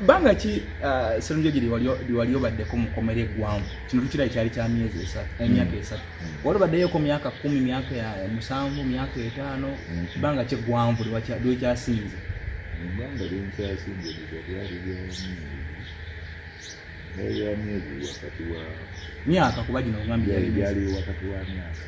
Bbanga ki, Sserunjogi, lyewali obaddeko mukomera eggwanvu? Kino tukirayi kyali kya myezi 3, emyaka 3. Wali obaddeyoko myaka 10, myaka 7, myaka 5? Bbanga ki eggwanvu lyekyasinze? Ebbanga lyenkyasinze liza lyali lya myezi, lya myezi wakati wa Myaka, kuba gino ogambye yali myezi. Lyali wakati wa myaka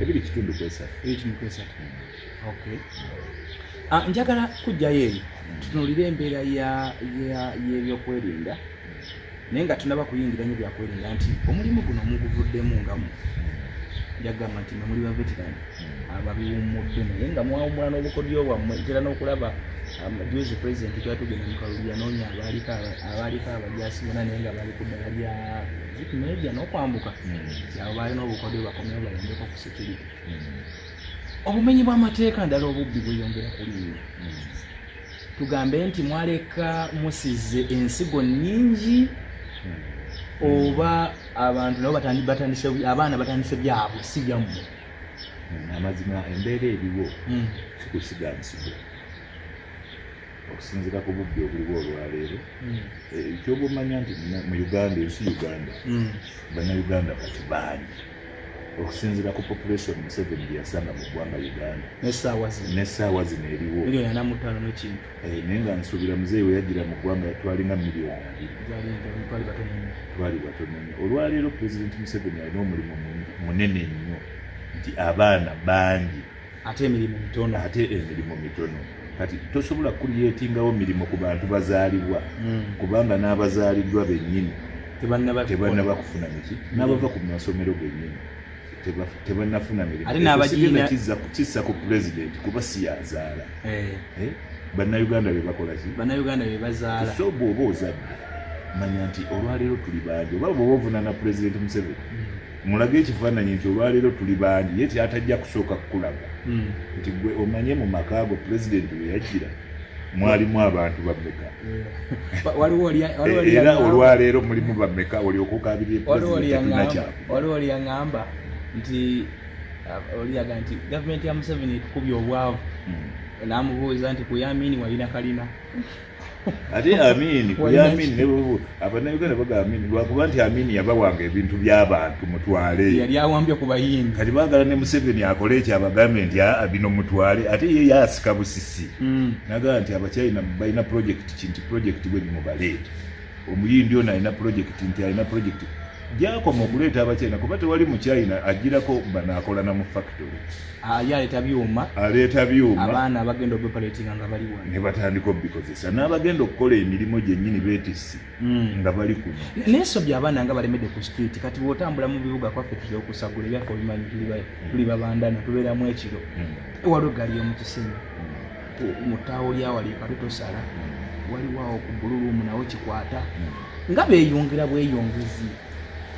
2.3. 2.3, okay. Ah, njagala kujjayo eri tutunuulire embeera y'ebyokwerinda, naye nga tunaba kuyingira nnyo byakwerinda, nti omulimu guno muguvuddemu nga mu njagamba nti mwe muli ba veteran ababiwummudde, naye nga mwawummula n'obukodyo bwammwe. Ntera n'okulaba juzi President twatugenda mu kalulu, yanoonya abaaliko abajaasi bonna, naye nga bali ku ddala lya media n'okwambuka, abo balina obukodyo bakomyewo bayambeko ku security. Obumenyi bw'amateeka ndala, obubbi bweyongera kulinnya. Tugambe nti mwaleka musize ensigo nnyingi, oba abantu nabo batandise, abaana batandise byabwe, si byammwe? Amazima embeera eriwo sikusiga nsigo okusinziira ku bubbi obuliwo olwaleero. Kyoba omanya nti mu Uganda, ensi Uganda, Bannayuganda kati bangi okusinziira ku population Museveni gye yasanga mu ggwanga Uganda. N'essaawa zino. N'essaawa zino eriwo. Miliyoni 45 n'ekintu. Naye nga nsuubira muzeeyi we yajjira mu ggwanga twalinga miliyoni 20. Zaali ntono, twali batono nnyo. Twali batono nnyo. Olwaleero Pulezidenti Museveni alina omulimu munene nnyo nti abaana bangi. Ate emirimu mitono. Ate emirimu mitono. Kati tosobola kucreatingawo mirimu ku bantu bazaalibwa, kubanga n'abazaaliddwa bennyini tebannaba tebannaba kufuna miki, n'abava ku masomero gennyini tebannafuna mirimu. Ate Ekyo n'abagiina- sigenda kissa ku pulezidenti kuba si yazaala. Eh, Bannayuganda be bakola ki? Bannayuganda be bazaala. So bw'oba ozadde, manya nti olwaleero tuli bangi. Oba bw'oba ovunaana Pulezidenti Museveni, mulage ekifaananyi nti olwaleero tuli bangi, ye kyatajja kusooka kukulaga nti gwe omanye mu maka go Pulezidenti we yajjira mwalimu abantu bameka. Waliwo oli Era olwaleero mulimu bameka, olyoka okabirire Waliwo oli Pulezidenti yaŋŋamba tunakyakuba. Waliwo oli yaŋŋamba nti oli yaga nti gavumenti ya Museveni etukubye obwavu. N'amubuuza nti ku Yamini walina kalina? Ate Amini ku Walina Amini ne Abannayuganda baga Amini lwakuba nti Amini yabawanga ebintu by'abantu mutwale. Yali awambye ku Bayindi. Kati baagala ne Museveni akole ekyo, abagambe nti aa, bino mutwale, ate ye yaasika busisi. Nagamba nti Abachina balina project ki, nti project bwe mubaleete. Omuyindi ono alina project, nti alina project gyakoma okuleeta Abachina, kuba tewali Muchina agirako bano akola na mu factory. Ah, ye aleeta byuma. Aleeta byuma. Abaana abagenda obeoperatinga nga bali wano. Ne batandika obikozesa, n'abagenda okukola emirimu gyennyini beetissi nga bali kuno. Naye sobye abaana nga balemedde ku street. Kati bw'otambula mu bibuga kwaffe, tutera okusagula ebyaffe, obimanyi, tuli babandana, tubeeramu ekiro. Waliwo eggaali y'omu Kisenyi, mu ttaawo lyawali ekatu tosala, waliwo awo ku Bululumu nawo kikwata nga beeyongera bweyongezi.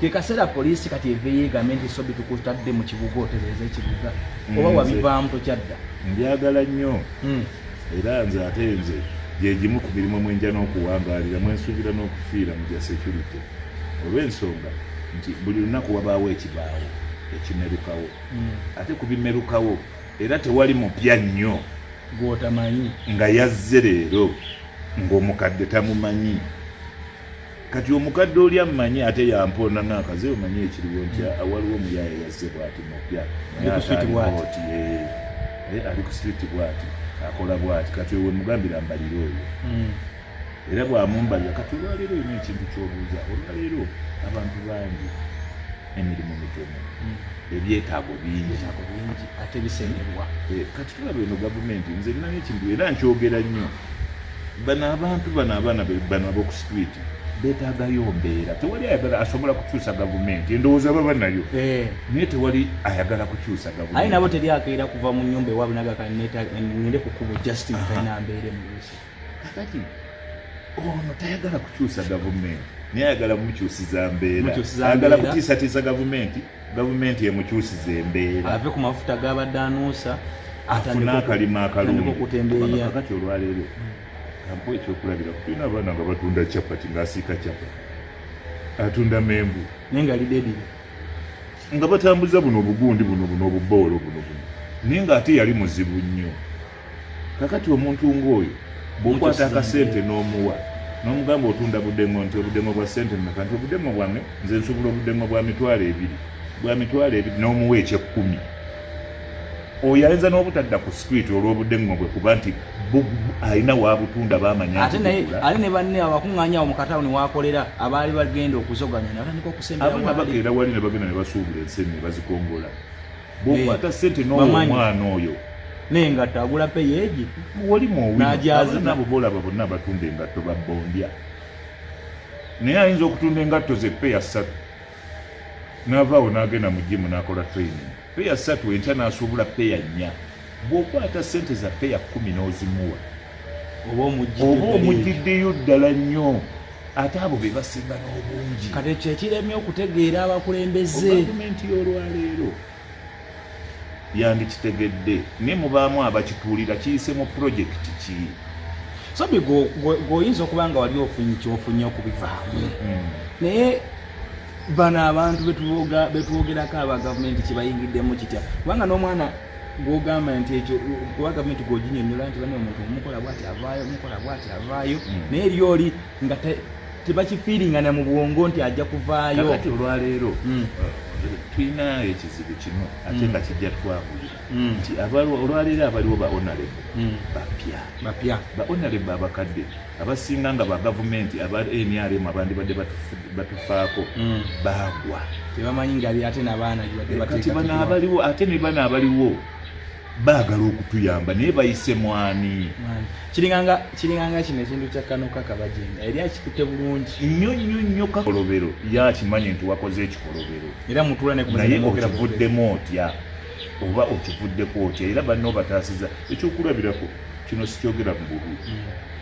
Ke kaseera poliisi kati eveeyo egambe nti sobi tukutadde mu kibuga, otereeza ekibuga, oba wabivaamu tokyadda? Mbyagala nnyo. Era nze ate nze gye gimu ku mirimu mwenja n'okuwangaalira, mwensuubira n'okufiira mu gya security, olw'ensonga nti buli lunaku wabaawo ekibaawo ekimerukawo. Ate ku bimerukawo era tewali mupya nnyo gwotamanyi. Nga yazze leero ng'omukadde tamumanyi. Kati omukadde oli amumanyi, ate yampoona ngaakaze omanyi ekiriwo nti waliwo omuyaaya yazze bwati mupya. Ali ku street bw'ati. Oti ali ku street bwati, akola bwati. Kati owe mugambira mbalire oyo. Era bwamumbalira, kati olwaleero olina ekintu kyobuuza. Olwaleero abantu bangi, emirimu mitono, ebyetaago bingi. Ebyetaago bingi ate bisengerwa. Kati tulaba eno gavumenti, nze ninayo ekintu era nkyogera nnyo. Bano abantu bano, abaana bano ab'oku street beetaagayo mbeera. Tewali ayagala asobola kukyusa gavumenti, endowooza baba nayo, naye tewali ayagala kukyusa Aye gavumenti. Nabo teri akeera kuva mu nyumba ewaabwe naga ngende ku kkubo, Justin talina mbeera emubuusi. Kakati ono tayagala kukyusa gavumenti, naye ayagala mumukyusiza mbeera. Mukyusiza Ayagala mbeera. kutiisatiisa gavumenti, gavumenti emukyusiza embeera. Ave ku mafuta gabadde anuusa. Afune akalima atandike akalungi. okutembeeya. Kakati olwaleero kampa ekyokulabirako, tulina abaana nga batunda chapati, ng'asiika chapati, atunda menvu. Naye nga lidedire. Nga batambuza buno obugundi buno buno obuboolo buno buno, naye ng'ate yali muzibu nnyo. Kakati omuntu ng'oyo Bw'okwata akasente n'omuwa n'omugamba otunda budengo, nti obudengo bwa sente mmeka, nti obudengo bwange nze nsobola obudengo bwa 20,000, bwa 20,000, n'omuwa ekyekkumi, oyo ayinza n'obutadda ku street olw'obudengo bwe, kuba nti alina wabutunda, bamanya. Ate naye ate ne banne abakuŋŋaanya awo mu katawuni wakolera abaali bagenda okuzoganya ne batandika okusembera. Abaana waali. Bakeera wali ne bagenda ne basuubula ensenene ne bazikongola. Bw'okwata sente n'owa Bamanyi. omwana oyo N'engatto agula peyeegi. Wali muowino. N'agyaza. Abaana abo bolaba bonna abatunda engatto babondya, naye ayinza okutunda engatto ze peya 3, n'avaawo n'agenda mu gym n'akola training, peya 3, enkya n'asuubula peya 4. Bw'okwata sente za peya 10 n'ozimuwa, oba omugidde oba ddala ekyo. Omugiddeyo ddala nnyo, ate abo be basinga n'obungi. Kati ekyo ekiremye okutegeera abakulembeze. Gavumenti y'olwaleero yandikitegedde, naye mubaamu abakituulira kiyise mu pulojekiti ki? Sobi, gweoyinza okuba nga wali ofunye kyofunye okubivaamu, naye bano abantu betwogerako aba gavumenti kibayingiddemu kitya? Kubanga n'omwana gwogamba nti ekyo, kuba gavumenti gwoginyonyola nti bane omuntu omukola bwati avaayo, omukola bwati avaayo, naye eri oli nga tebakifiiringana mu bwongo nti ajja kuvaayo. Kakati olwaleero tulina ekizibu kimu, ate nga kijja twabulira nti olwaleero abaliwo ba honorable bapya. Bapya. Ba honorable abakadde abasinga nga ba gavumenti aba NRM abandibadde batufaako baagwa. Tebamanyi nga ate nabaana gibadde Kati bano bateekateekebwa. abaliwo, ate ne bano abaliwo baagala okutuyamba, naye bayise mwani? Kiringanga kino ekintu kya kano kaka bagenda eri akikutte bulungi. Nnyo nnyo nnyo. Kakolobero ye akimanyi nti wakoze ekikolobero. Era mutuula ne Naye okivuddemu otya oba okivuddeko otya? Era banna obataasiza. Ekyokulabirako kino sikyogera mu bubi,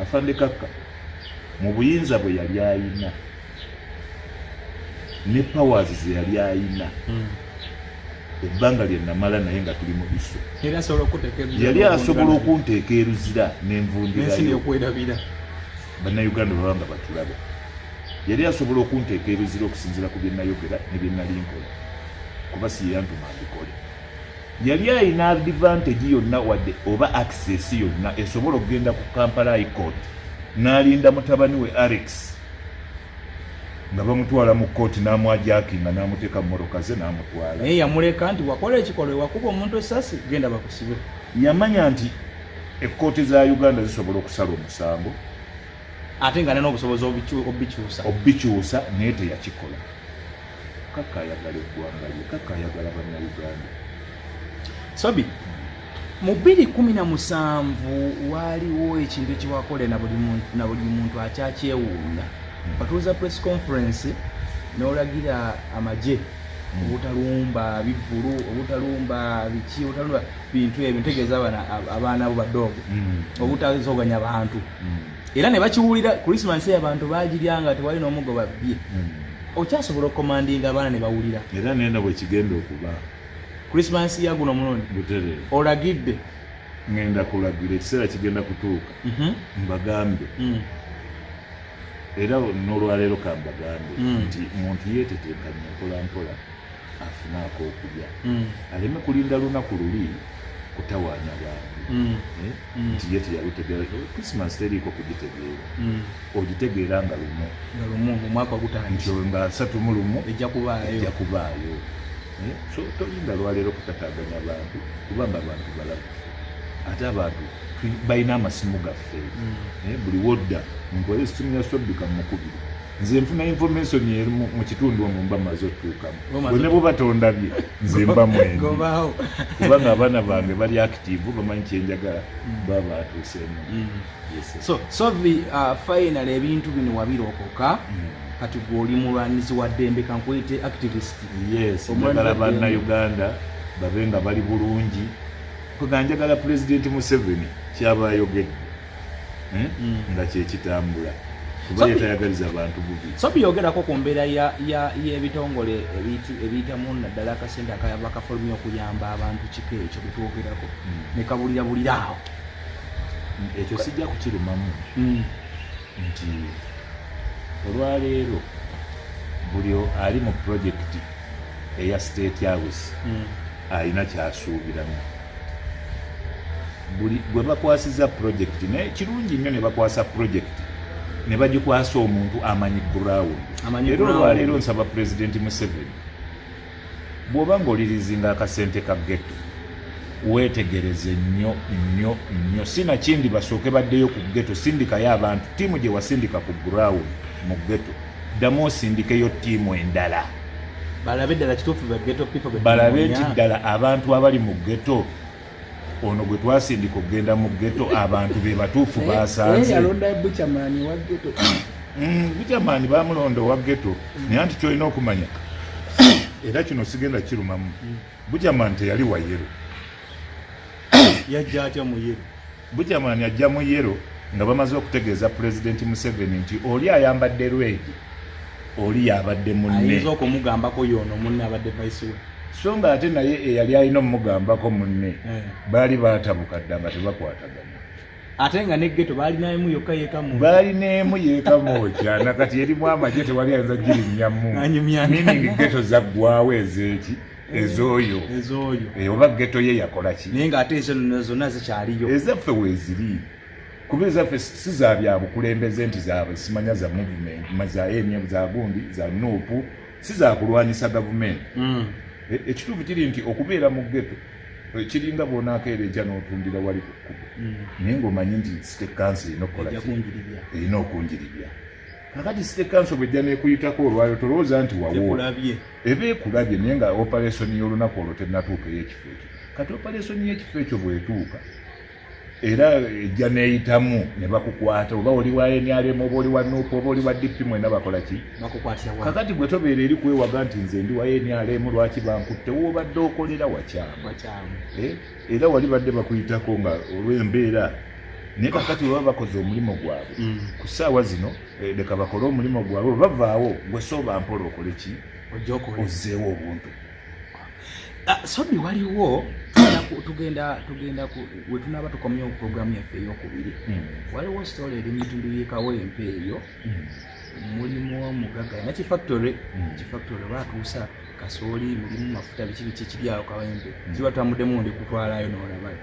afande Kakka mu buyinza bwe yali ayina ne powers ze yali ayina, ebbanga lye namala naye nga tuli mu ISO, Era asobola okuteeka ebizira yali asobola okunteeka eruzira n'ensi nenvundirayo. Nekwerabira. Bannayuganda baba nga batulaba, yali asobola okunteeka eruzira okusinziira ku bye nayogera ne bye nali nkola, kuba si yeyantuma mbikole. Yali ayina advantage yonna wadde oba access yonna esobola okugenda ku Kampala High Court n'alinda mutabani we Alex nga bamutwala mu kooti, n'amwajakinga, n'amuteeka mu motoka ze n'amutwala. Naye yamuleka nti wakola ekikolwa, wakuba omuntu essasi, genda bakusibe. Yamanya nti ekkooti za Uganda zisobola okusala omusango. Ate nga nina obusobozi obikyusa. Obikyusa, naye teyakikola. Kaka ayagala eggwanga lye, Kaka ayagala Bannayuganda. Sobi, mu 2017 waaliwo ekintu ekiwakola na buli muntu akyakyewuunya. Watuuza press conference n'olagira amagye obutalumba bivvulu, obutalumba biki, obutalumba bintu ebyo, ntegeeza abaana bo badoogo, obutazoganya bantu, era ne bakiwulira. Christmas abantu bagirya nga tewali n'omugo babbye. Okyasobola okukomandinga abaana ne bawulira? Era nena bwe kigenda okuba. Christmas ya guno omulundi? Butereevu. Olagidde? Ŋŋenda kulagira, ekiseera kigenda kutuuka mbagambe, era n'olwaleero kambagambe nti muntu yeetetenkanye mpola mpola afune ak'okulya, aleme kulinda lunaku luli kutawaanya bantu. Eh? Nti ye teyalutegeera. Christmas teriiko kugitegeera, ogitegeera nga lumu. Nga lumu mu mwaka Nti ogutandise. Nga 31. Ejja kubaayo. Ejja kubaayo. Eh? So tolinda lwaleero kutataaganya bantu, kubanga abantu balabufu, ate abantu balina amasimu gaffe. Eh, buli wodda ntwale esimu ya Sobbika mukubiri, nze nfuna information eri mu kitundu omwo mba maze otuukamu. Omaze. Bwe ne bwe batondabye, nze mba mwendi. Gobaawo. Kubanga abaana bange bali active, bamanyi kyenjagala, baba batuuseemu. Yes, sir. So Sobi, final, ebintu bino wabirokoka. Kati gwe oli mulwanizi wa ddembe, kankuyite activist. Yes. Omulwanyi Njagala wa ddembe. Bannayuganda babe nga bali bulungi, kwega njagala Pulezidenti Museveni kyaba ayogedde, eh? Nga kyekitambula, kuba ye tayagaliza bantu bubi. So byogerako ku mbeera y'ebitongole ebiyitamu, naddala akasente akayava kafulumya okuyamba abantu, kika ekyo betwogerako, ne kabulira bulira awo. Ekyo sijja kukirumamu nti olwaleero buli ali mu pulojekiti eya State House alina kyasuubiramu. Buli gwe bakwasiza project, naye kirungi nnyo ne bakwasa project ne bagikwasa omuntu amanyi ground. Amanyi Era ground. olwaleero nsaba Pulezidenti Museveni, bw'oba ng'olirizinga akasente ka ghetto, weetegereze nnyo nnyo nnyo. Sinakindi basooke baddeyo ku ghetto, sindikayo abantu. Ttiimu gye wasindika ku ground mu ghetto, ddamu osindikeyo ttiimu endala. Balabe ddala kituufu ba ghetto people be Balabe nti tunoonya. ddala abantu abali mu ghetto, ono gwe twasindika okugenda mu ghetto, abantu be batuufu basanze. Yalonda Buchaman wa ghetto. Buchaman bamulonda owa ghetto, naye anti kyolina okumanya, era kino sigenda kirumamu, Buchaman teyali wa yellow. Yajja atya mu yellow? Buchaman ajja mu yellow nga bamaze okutegeeza Pulezidenti Museveni nti oli ayambadde red, oli yabadde munne. Ayinza okumugambako yono munne abadde vice we. So nga ate naye eyali alina omugambako munne, baali baatabuka dda nga tebakwatagana. Ate nga ne ghetto baalinaemu yokka yekamu. Baalina yekamwokya, nakati erimu amagye, tewali ayinza girinnyamu. Anyumya. Meaning ghetto zaggwawo ezeeki, ez'oyo. Ez'oyo. Oba ghetto ye yakola ki? Naye ng'ate ezo nno zonna zikyaliyo. Ezaffe weeziri, kuba ezaffe si za byabukulembeze nti zaabwe simanya za movement za NM, za gundi, za NUP, si za kulwanyisa gavumenti. Ekituufu kiri nti okubeera mu ghetto kiringa bw'onaakeera enkya n'otundira wali ku kkubo, naye ng'omanyi nti city council erina okukola ejja ki? Kunjiribya. Erina okunjiribya. Kakati city council bwejja n'ekuyitako olwayo, tolowooza nti wawo. Tekulabye. Eba ekulabye, naye nga operation y'olunaku olwo tennatuuka ey'ekifo ekyo. Kati operation y'ekifo ekyo bw'etuuka, era ejja n'eyitamu ne bakukwata, oba oli wa NRM, oba oli wa NUP, oba oli wa DP, mwena bakola ki? Bakukwatira wa. Kakati gwe tobeera eri kwewaga nti nze ndi wa NRM, lwaki bankutte? Woobadde okolera wakyamu. Wakyamu. Era wali badde bakuyitako nga olw'embeera, naye kakati bwe baba bakoze omulimu gwabwe ku ssaawa zino, leka bakole omulimu gwabwe. Bwe bavaawo, gwe sooba mpola okole ki? Ojja okole. Ozzeewo obuntu. Ah, Sobi, waliwo tugenda we tunaaba tukomyewo programu yaffe eyokubiri. Waliwo story eri mu bitundu by'e Kawempe eyo. Mulimu omugagga alina kifactory. Kifactory baatuusa kasooli, mulimu mafuta, biki biki, kiri awo Kawempe. Kiba twamuddemu ndi kutwalayo n'olabayo,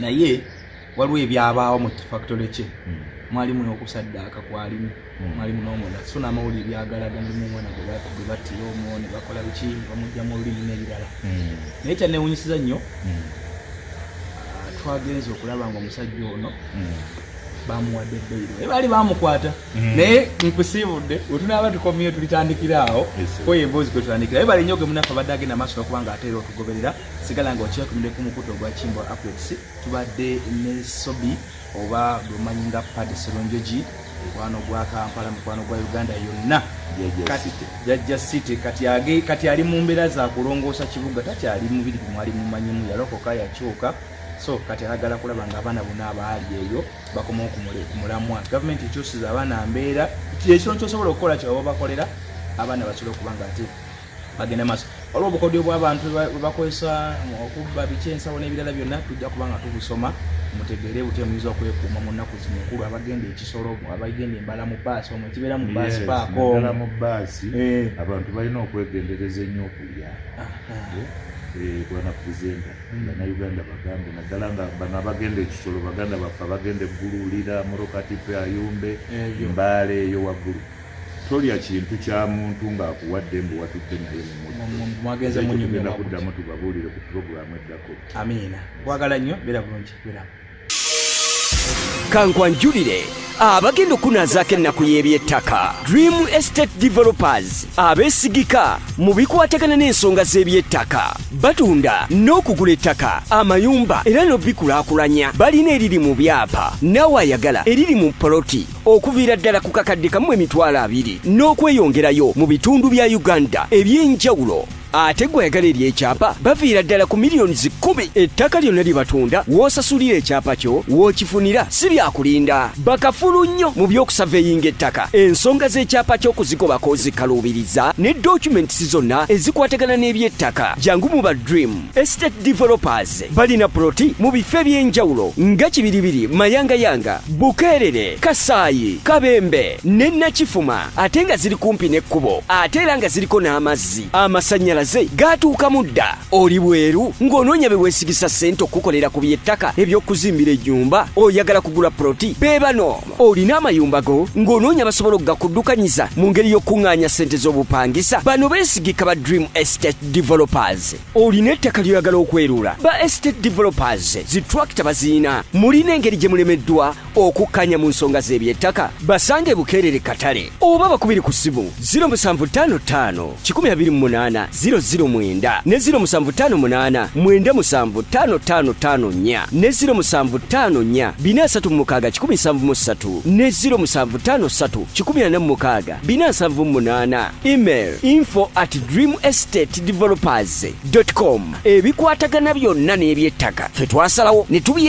naye waliwo ebyabaawo mu kifactory kye. Mwalimu n'okusaddaaka kwalimu. Mwalimu n'omulala, so n'amawulire byagalaga mulimu omwana gwe battira omwo, ne bakola biki, ne bamugyamu olulimi n'ebirala. Naye kyanewunyisiza nnyo, twagenze okulaba nga omusajja ono bamuwadde bail, naye baali bamukwata. Naye nkusiibudde, wetunaaba tukomyeyo tulitandikira awo. Yes, sir. Kweyo emboozi kwe tutandikira. Naye bali nnyo ge munaffe abadde agenda maaso okuba nga ate era otugoberera, sigala nga okyekumire ku mukutu ogwa Kimbo Updates. Tubadde ne Sobi, oba gwemanyi nga Padi Serunjogi, mukwano gwa Kampala, mukwano gwa Uganda yonna. Jjajja Kati City. Jajja City. Kati ali mu mbeera za kulongoosa kibuga, takyali mubiri gwemwali mumanyimu, yalokoka, yakyuka. So kati ayagala kulaba nga abaana bonna abaali eyo bakomawo ku mulamwa. Gavumenti ekyusiza abaana mbeera, ekyo kyosobola okukola kyebaba bakolera abaana basobole okuba nga ate bagenda maaso. Waliwo obukodyo bw'abantu bwe bakozesa okubba biki, ensawo n'ebirala byonna, tujja kuba nga tubusoma mutegeere butya muyinza okwekuuma mu nnaku zino enkulu. Abagenda ekisolo, abagenda embala mu baasi omwo, ekibeera mu baasi Yes, paaka naddala omwo. mu baasi. Abantu balina okwegendereza ennyo okulya. Bwana presenter, Bannayuganda bagambe, naddala nga bano abagenda ekisolo, baganda baffe abagenda egguluulira murokatipe ayumbe. Ebyo. Mbaale eyo waggulu, tolya kintu kya muntu ng'akuwadde mbu watudde naye mu muddo. Mwagenze Ekyo munyumya tugenda wakuki. kuddamu tubabuulire ku puroguramu eddako. Amiina, kwagala nnyo, beera bulungi, beera. Kankwanjulire abagenda okunaazaako ennaku y'ebyettaka, Dream Estate Developers, abeesigika mu bikwatagana n'ensonga z'ebyettaka. Batunda n'okugula ettaka, amayumba era n'obikulaakulanya. Balina eriri mu byapa, naawe ayagala eriri mu poloti, okuviira ddala ku 1,000 20,000 n'okweyongerayo mu bitundu bya Uganda eby'enjawulo. Ate gwe ayagala ery'ekyapa, baviira ddala ku miliyoni 10. Ettaka lyonna lye batunda, w'osasulira ekyapa kyo w'okifunira, si byakulinda. Bakafulu nnyo mu by'okusurveyinga ettaka, ensonga z'ekyapa ky'okuzigobako zikaluubiriza ne documents zonna ezikwatagana n'ebyettaka. Jangu mu ba Dream Estate Developers. Balina ploti mu bifo eby'enjawulo nga Kibiribiri, Mayangayanga, Bukeerere, Kasaayi, Kabembe ne Nakifuma, ate nga ziri kumpi n'ekkubo, ate era nga ziriko n'amazzi, amasannyalaze. Amasannyalaze gaatuukamu dda. Oli bweru ng'onoonya be weesigisa ssente okukukolera ku by'ettaka eby'okuzimbira ennyumba, oyagala kugula poloti, be bano. Olina amayumba go ng'onoonya basobola okugakuddukanyiza mu ngeri y'okukuŋŋaanya ssente z'obupangisa, bano beesigika ba Dream Estate Developers. Olina ettaka ly'oyagala okwerula, ba Estate Developers zi tractor baziina. Mulina engeri gye mulemeddwa okukkanya mu nsonga z'ebyettaka, basange Bukeerere Katale oba bakubiri ku ssimu 0755 128 009 ne 0758 97 5554 ne 0754 436 173 ne 0753 146 478. Email info@dreamestatedevelopers com. Ebikwatagana byonna n'ebyettaka ffe twasalawo ne tubye.